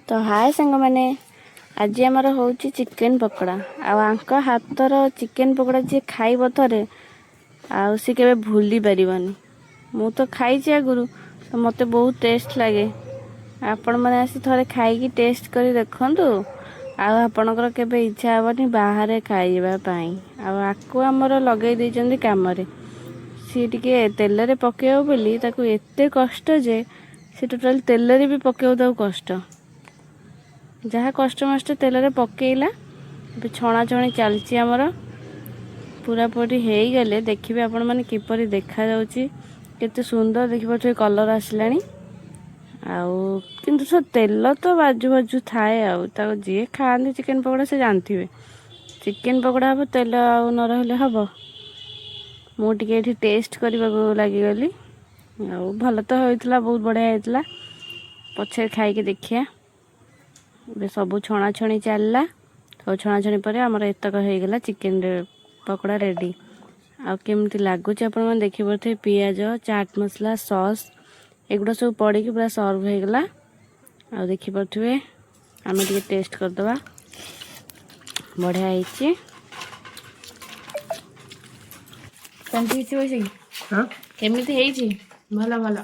ତ ହାଏ ସାଙ୍ଗମାନେ, ଆଜି ଆମର ହେଉଛି ଚିକେନ୍ ପକୋଡ଼ା। ଆଉ ଆଙ୍କ ହାତର ଚିକେନ୍ ପକୋଡ଼ା ଯିଏ ଖାଇବ ଥରେ, ଆଉ ସେ କେବେ ଭୁଲି ପାରିବନି। ମୁଁ ତ ଖାଇଛି ଆଗରୁ, ତ ମୋତେ ବହୁତ ଟେଷ୍ଟ ଲାଗେ। ଆପଣମାନେ ଆସି ଥରେ ଖାଇକି ଟେଷ୍ଟ କରି ଦେଖନ୍ତୁ, ଆଉ ଆପଣଙ୍କର କେବେ ଇଚ୍ଛା ହେବନି ବାହାରେ ଖାଇବା ପାଇଁ। ଆଉ ଆକୁ ଆମର ଲଗେଇ ଦେଇଛନ୍ତି କାମରେ। ସିଏ ଟିକେ ତେଲରେ ପକେଇବ ବୋଲି ତାକୁ ଏତେ କଷ୍ଟ ଯେ ସେ ଟୋଟାଲି ତେଲରେ ବି ପକେଇବାକୁ ତାକୁ କଷ୍ଟ। ଯାହା କଷ୍ଟମଷ୍ଟେ ତେଲରେ ପକେଇଲା। ଏବେ ଛଣାଛଣି ଚାଲିଛି ଆମର। ପୁରାପୁରି ହେଇଗଲେ ଦେଖିବେ ଆପଣମାନେ କିପରି ଦେଖାଯାଉଛି, କେତେ ସୁନ୍ଦର ଦେଖିପାରୁଥିବେ, କଲର୍ ଆସିଲାଣି। ଆଉ କିନ୍ତୁ ସେ ତେଲ ତ ବାଜୁ ବାଜୁ ଥାଏ। ଆଉ ତାକୁ ଯିଏ ଖାଆନ୍ତି ଚିକେନ୍ ପକୋଡ଼ା, ସେ ଜାଣିଥିବେ, ଚିକେନ୍ ପକୋଡ଼ା ହେବ, ତେଲ ଆଉ ନ ରହିଲେ ହେବ? ମୁଁ ଟିକେ ଏଠି ଟେଷ୍ଟ କରିବାକୁ ଲାଗିଗଲି। ଆଉ ଭଲ ତ ହୋଇଥିଲା, ବହୁତ ବଢ଼ିଆ ହେଇଥିଲା। ପଛରେ ଖାଇକି ଦେଖିବା। ଏବେ ସବୁ ଛଣାଛଣି ଚାଲିଲା। ସବୁ ଛଣାଛଣି ପରେ ଆମର ଏତକ ହେଇଗଲା ଚିକେନ୍ ପକୋଡ଼ା ରେଡ଼ି। ଆଉ କେମିତି ଲାଗୁଛି ଆପଣମାନେ ଦେଖିପାରୁଥିବେ। ପିଆଜ, ଚାଟ୍ ମସଲା, ସସ୍ ଏଗୁଡ଼ା ସବୁ ପଡ଼ିକି ପୁରା ସର୍ଭ ହେଇଗଲା। ଆଉ ଦେଖିପାରୁଥିବେ, ଆମେ ଟିକେ ଟେଷ୍ଟ କରିଦେବା। ବଢ଼ିଆ ହେଇଛି। କେମିତି ହେଇଛି ବୈଶାଖୀ? ହଁ। କେମିତି ହେଇଛି? ଭଲ ଭଲ।